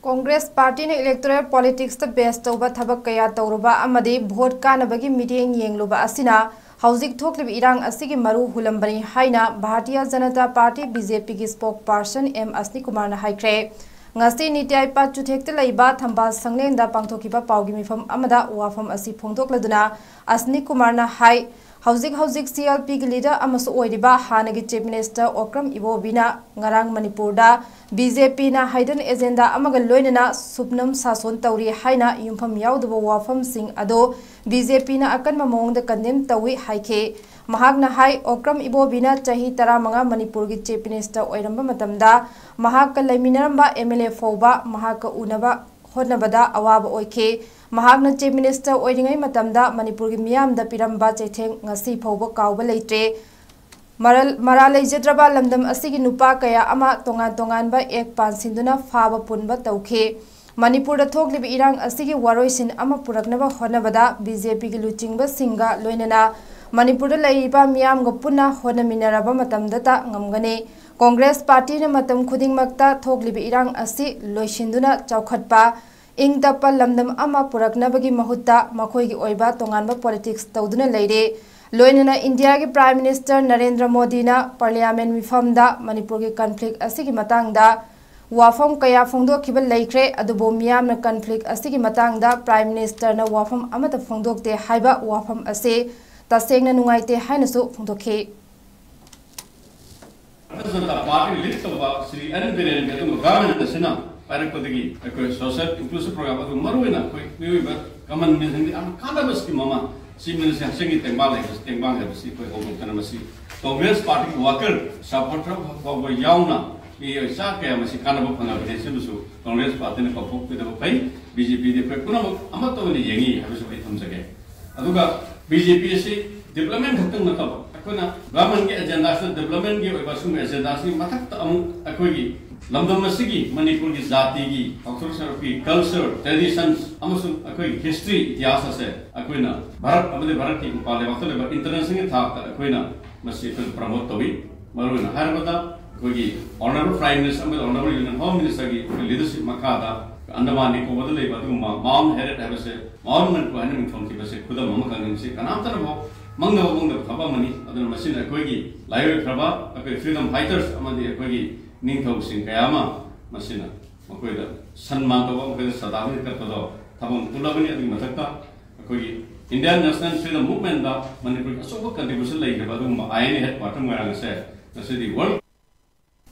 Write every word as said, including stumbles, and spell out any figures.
Congress ꯄꯥꯔꯇꯤꯅ electoral ꯄꯣꯂꯤꯇꯤꯛꯁꯇ ꯕꯦꯁ ꯇꯧꯕ ꯊꯕꯛ ꯀꯌꯥ ꯇꯧꯔꯨꯕ ꯑꯃꯗꯤ ꯚꯣꯠ ꯀꯥꯅꯕꯒꯤ ꯃꯤꯠꯌꯦꯡ ꯌꯦꯡꯂꯨꯕ ꯑꯁꯤꯅ ꯍꯧꯖꯤꯛ ꯊꯣꯛꯂꯤꯕ ꯏꯔꯥꯡ ꯑꯁꯤꯒꯤ ꯃꯔꯨ ꯍꯨꯜꯂꯝꯕꯅꯤ ꯍꯥꯏꯅ Bharatiya Janata party, B J ꯄꯤꯒꯤ ꯁ꯭ꯄꯣꯛ ꯄꯥꯔꯁꯟ ꯑꯦꯝ ꯑꯁꯅꯤ ꯀꯨꯃꯥꯔꯅ ꯍꯥꯏꯈ꯭ꯔꯦ꯫ ꯉꯁꯤ ꯅꯤꯇꯤ ꯑꯥꯌꯣꯒ ꯆꯨꯊꯦꯛꯇ ꯂꯩꯕ ꯊꯝꯕꯥꯜ ꯁꯪꯂꯦꯟꯗ ꯄꯥꯡꯊꯣꯛꯈꯤꯕ ꯄꯥꯎꯒꯤ ꯃꯤꯐꯝ ꯑꯃꯗ ꯋꯥꯐꯝ ꯑꯁꯤ ꯐꯣꯡꯗꯣꯛꯂꯗꯨꯅ ꯑꯁꯅꯤ ꯀꯨꯃꯥꯔꯅ ꯍꯥꯏ, ꯍꯧꯖꯤꯛ ꯍꯧꯖꯤꯛ ꯁꯤ ꯑꯦꯜ ꯄꯤꯒꯤ ꯂꯤꯗꯔ ꯑꯃꯁꯨ ꯑꯣꯏꯔꯤꯕ ꯍꯥꯟꯅꯒꯤ ꯆꯤꯐ ꯃꯤꯅꯤꯁꯇꯔ ꯑꯣꯀ꯭ꯔꯝ ꯏꯕꯣꯕꯤꯅ ꯉꯔꯥꯡ ꯃꯅꯤꯄꯨꯔꯗ ꯕꯤ ꯖꯦ ꯄꯤꯅ ꯍꯥꯏꯗꯟ ꯑꯦꯖꯦꯟꯗꯥ ꯑꯃꯒ ꯂꯣꯏꯅꯅ ꯁꯨꯞꯅꯝ ꯁꯥꯁꯣꯟ ꯇꯧꯔꯤ ꯍꯥꯏꯅ ꯌꯨꯝꯐꯝ ꯌꯥꯎꯗꯕ ꯋꯥꯐꯝꯁꯤꯡ ꯑꯗꯣ ꯕꯤ ꯖꯦ ꯄꯤꯅ ꯑꯀꯟꯕ ꯃꯑꯣꯡꯗ ꯀꯟꯗꯦꯝ ꯇꯧꯏ ꯍꯥꯏꯈꯤ꯫ ꯃꯍꯥꯛꯅ ꯍꯥꯏ, ꯑꯣꯀ꯭ꯔꯝ ꯏꯕꯣꯕꯤꯅ ꯆꯍꯤ ꯇꯔꯥꯃꯉꯥ ꯃꯅꯤꯄꯨꯔꯒꯤ ꯆꯤꯐ ꯃꯤꯅꯤꯁꯇꯔ ꯑꯣꯏꯔꯝꯕ ꯃꯇꯝꯗ ꯃꯍꯥꯛꯀ ꯂꯩꯃꯤꯟꯅꯔꯝꯕ ꯑꯦꯝ ꯑꯦꯜ ꯑꯦ ꯐꯥꯎꯕ ꯃꯍꯥꯛꯀ ꯎꯅꯕ ꯍꯣꯠꯅꯕꯗ ꯑꯋꯥꯕ ꯑꯣꯏꯈꯤ꯫ ꯃꯍꯥꯛꯅ ꯆꯤꯐ ꯃꯤꯅꯤꯁꯇꯔ ꯑꯣꯏꯔꯤꯉꯩ ꯃꯇꯝꯗ ꯃꯅꯤꯄꯨꯔꯒꯤ ꯃꯤꯌꯥꯝꯗ ꯄꯤꯔꯝꯕ ꯆꯩꯊꯦꯡ ꯉꯁꯤ ꯐꯥꯎꯕ ꯀꯥꯎꯕ ꯂꯩꯇ꯭ꯔꯦ꯫ ꯃꯔꯜ-, ꯃꯔꯥ ꯂꯩꯖꯗ꯭ꯔꯕ ꯂꯝꯗꯝ ꯑꯁꯤꯒꯤ ꯅꯨꯄꯥ ꯀꯌꯥ ꯑꯃ ꯇꯣꯉꯥꯟ ꯇꯣꯉꯥꯟꯕ ꯑꯦꯛ ꯄꯥꯟꯁꯤꯟꯗꯨꯅ ꯐꯥꯕ ꯄꯨꯟꯕ ꯇꯧꯈꯤ꯫ ꯃꯅꯤꯄꯨꯔꯗ ꯊꯣꯛꯂꯤꯕ ꯏꯔꯥꯡ ꯑꯁꯤꯒꯤ ꯋꯥꯔꯣꯏꯁꯤꯟ ꯑꯃ ꯄꯨꯔꯛꯅꯕ ꯍꯣꯠꯅꯕꯗ ꯕꯤ ꯖꯦ ꯄꯤꯒꯤ ꯂꯨꯆꯤꯡꯕꯁꯤꯡꯒ ꯂꯣꯏꯅꯅ ꯃꯅꯤꯄꯨꯔꯗ ꯂꯩꯔꯤꯕ ꯃꯤꯌꯥꯝꯒ ꯄꯨꯟꯅ ꯍꯣꯠꯅꯃꯤꯟꯅꯔꯕ ꯃꯇꯝꯗꯇ ꯉꯝꯒꯅꯤ꯫ ꯀꯣꯡꯒ꯭ꯔꯦꯁ ꯄꯥꯔꯇꯤꯅ ꯃꯇꯝ ꯈꯨꯗꯤꯡꯃꯛꯇ ꯊꯣꯛꯂꯤꯕ ꯏꯔꯥꯡ ꯑꯁꯤ ꯂꯣꯏꯁꯤꯟꯗꯨꯅ ꯆꯥꯎꯈꯠꯄ, ꯏꯪ ꯇꯞꯄ ꯂꯝꯗꯝ ꯑꯃ ꯄꯨꯔꯛꯅꯕꯒꯤ ꯃꯍꯨꯠꯇ ꯃꯈꯣꯏꯒꯤ ꯑꯣꯏꯕ ꯇꯣꯉꯥꯟꯕ ꯄꯣꯂꯤꯇꯤꯛꯁ ꯇꯧꯗꯨꯅ ꯂꯩꯔꯦ꯫ ꯂꯣꯏꯅꯅ ꯏꯟꯗꯤꯌꯥꯒꯤ ꯄ꯭ꯔꯥꯏꯝ ꯃꯤꯅꯤꯁꯇꯔ ꯅꯔꯦꯟꯗ꯭ꯔ ꯃꯣꯗꯤꯅ ꯄꯥꯔꯂꯤꯌꯥꯃꯦꯟ ꯃꯤꯐꯝꯗ ꯃꯅꯤꯄꯨꯔꯒꯤ ꯀꯟꯐ꯭ꯂꯤꯛ ꯑꯁꯤꯒꯤ ꯃꯇꯥꯡꯗ ꯋꯥꯐꯝ ꯀꯌꯥ ꯐꯣꯡꯗꯣꯛꯈꯤꯕ ꯂꯩꯈ꯭ꯔꯦ, ꯑꯗꯨꯕꯨ ꯃꯤꯌꯥꯝꯅ ꯀꯟꯐ꯭ꯂꯤꯛ ꯑꯁꯤꯒꯤ ꯃꯇꯥꯡꯗ ꯄ꯭ꯔꯥꯏꯝ ꯃꯤꯅꯤꯁꯇꯔꯅ ꯋꯥꯐꯝ ꯑꯃꯠꯇ ꯐꯣꯡꯗꯣꯛꯇꯦ ꯍꯥꯏꯕ ꯋꯥꯐꯝ ꯑꯁꯤ ꯇꯁꯦꯡꯅ ꯅꯨꯡꯉꯥꯏꯇꯦ ꯍꯥꯏꯅꯁꯨ ꯐꯣꯡꯗꯣꯛꯈꯤ꯫ ꯚꯥꯔꯇꯤꯌ ꯖꯅꯇꯥ ꯄꯥꯔꯇꯤ ꯂꯤꯗ ꯇꯧꯕ ꯁ꯭ꯔꯤ ꯑꯦꯟ ꯕꯤꯔꯦꯟꯒꯤ ꯑꯗꯨꯒꯨꯝꯕ ꯒꯚꯔꯟꯃꯦꯟꯠ ꯑꯁꯤꯅ ꯄꯥꯏꯔꯛꯄꯗꯒꯤ ꯑꯩꯈꯣꯏ ꯁꯣꯁꯤꯌꯦꯜ ꯏꯟꯀ꯭ꯂꯨꯁꯤꯚ ꯄ꯭ꯔꯣꯒ꯭ꯔꯥꯝ ꯑꯗꯨ ꯃꯔꯨꯑꯣꯏꯅ ꯑꯩꯈꯣꯏ ꯃꯤꯑꯣꯏꯕ ꯀꯃꯟ ꯃꯦꯟꯁꯤꯡꯗ ꯌꯥꯝꯅ ꯀꯥꯟꯅꯕ ꯁ꯭ꯀꯤꯝ ꯑꯃ ꯁꯤ ꯃꯤꯅꯤꯁꯇꯔ ꯍꯛꯁꯦꯜꯒꯤ ꯇꯦꯡꯕꯥꯡ ꯂꯩꯕꯁꯤ, ꯇꯦꯡꯕꯥꯡ ꯍꯥꯏꯕꯁꯤ ꯑꯩꯈꯣꯏ ꯍꯧꯗꯣꯛꯇꯅ ꯃꯁꯤ ꯀꯣꯡꯒ꯭ꯔꯦꯁ ꯄꯥꯔꯇꯤꯒꯤ ꯋꯥꯀꯔ ꯁꯄꯣꯔꯇꯔ ꯐꯥꯎꯕ ꯌꯥꯎꯅ ꯃꯤꯑꯣꯏ ꯆꯥ ꯀꯌꯥ ꯃꯁꯤ ꯀꯥꯟꯅꯕ ꯐꯪꯂꯕꯅꯤ꯫ ꯁꯤꯃꯁꯨ ꯀꯣꯡꯒ꯭ꯔꯦꯁ ꯄꯥꯔꯇꯤꯅ ꯀꯥꯎꯊꯣꯛꯄꯤꯗꯕ ꯐꯩ꯫ ꯕꯤ ꯖꯦ ꯄꯤꯗꯤ ꯑꯩꯈꯣꯏ ꯄꯨꯝꯅꯃꯛ ꯑꯃꯠꯇ ꯑꯣꯏꯅ ꯌꯦꯡꯉꯤ ꯍꯥꯏꯕꯁꯨ ꯑꯩ ꯊꯝꯖꯒꯦ꯫ ꯑꯗꯨꯒ ꯕꯤ ꯖꯦ ꯄꯤ ꯑꯁꯤ ꯗꯤꯕ꯭ꯂꯞꯃꯦꯟ ꯈꯛꯇꯪ ꯅꯠꯇꯕ, ꯑꯩꯈꯣꯏꯅ ꯒꯚꯔꯟꯃꯦꯟꯠꯀꯤ ꯑꯦꯖꯦꯟꯗꯥꯁꯤꯗ ꯗꯤꯕ꯭ꯂꯞꯃꯦꯟꯠꯀꯤ ꯑꯣꯏꯕ ꯁꯤꯒꯨꯝꯕ ꯑꯦꯖꯦꯟꯗꯥꯁꯤꯒꯤ ꯃꯊꯛꯇ ꯑꯃꯨꯛ ꯑꯩꯈꯣꯏꯒꯤ ꯂꯝꯗꯝ ꯑꯁꯤꯒꯤ ꯃꯅꯤꯄꯨꯔꯒꯤ ꯖꯥꯇꯤꯒꯤ ꯍꯧꯔꯛꯐꯝꯒꯤ ꯀꯜꯆꯔ, ꯇ꯭ꯔꯦꯗꯤꯁꯟꯁ ꯑꯃꯁꯨꯡ ꯑꯩꯈꯣꯏꯒꯤ ꯍꯤꯁꯇ꯭ꯔꯤ, ꯏꯇꯤꯍꯥꯁ ꯑꯁꯦ ꯑꯩꯈꯣꯏꯅ ꯚꯥꯔꯠ ꯑꯃꯗꯤ ꯚꯥꯔꯠꯀꯤ ꯃꯄꯥꯟ ꯂꯩꯕꯥꯛꯇ ꯂꯩꯕ ꯏꯟꯇꯔꯅꯦꯁꯅꯦꯜꯒꯤ ꯊꯥꯛꯇ ꯑꯩꯈꯣꯏꯅ ꯃꯁꯤ ꯑꯩꯈꯣꯏꯅ ꯄ꯭ꯔꯃꯣꯠ ꯇꯧꯏ꯫ ꯃꯔꯨꯑꯣꯏꯅ ꯍꯥꯏꯔꯕꯗ ꯑꯩꯈꯣꯏꯒꯤ Honourable Prime Minister ꯑꯃꯗꯤ Honourable Union Home Minister ꯒꯤ ꯑꯩꯈꯣꯏ leadership ꯃꯈꯥꯗ ꯑꯟꯗꯃꯥꯟ ꯅꯤꯀꯣꯕꯔꯗ ꯂꯩꯕ ꯑꯗꯨꯒꯨꯝꯕ Mount Herod ꯍꯥꯏꯕꯁꯦ Mount Manipur ꯍꯥꯏꯅ ꯃꯤꯡꯊꯣꯟꯈꯤꯕꯁꯦ ꯈꯨꯗꯝ ꯑꯃꯈꯛꯅꯤ꯫ ꯃꯁꯤ ꯀꯅꯥꯝꯇꯅꯐꯥꯎ ꯃꯪꯗꯕ ꯃꯪꯗꯕ ꯊꯕꯛ ꯑꯃꯅꯤ꯫ ꯑꯗꯨꯅ ꯃꯁꯤꯅ ꯑꯩꯈꯣꯏꯒꯤ ꯂꯥꯏꯑꯣꯏꯈ꯭ꯔꯕ ꯑꯩꯈꯣꯏ freedom fighters ꯑꯃꯗꯤ ꯑꯩꯈꯣꯏꯒꯤ ꯅꯤꯡꯊꯧꯁꯤꯡ ꯀꯌꯥ ꯑꯃ ꯃꯁꯤꯅ ꯃꯈꯣꯏꯗ ꯁꯟꯃꯥꯟ ꯇꯧꯕ, ꯃꯈꯣꯏꯗ ꯁꯗꯥꯕꯅꯤ ꯀꯠꯄꯗꯣ ꯊꯥꯕꯜ ꯄꯨꯜꯂꯕꯅꯤ꯫ ꯑꯗꯨꯒꯤ ꯃꯊꯛꯇ ꯑꯩꯈꯣꯏꯒꯤ Indian National Freedom Movement ꯗ ꯃꯅꯤꯄꯨꯔꯒꯤ ꯑꯆꯧꯕ contribution ꯂꯩꯈꯤꯕ ꯑꯗꯨꯒꯨꯝꯕ I N A headquarter ꯃꯣꯏꯔꯥꯡ ꯑꯁꯦ ꯉꯁꯤꯗꯤ World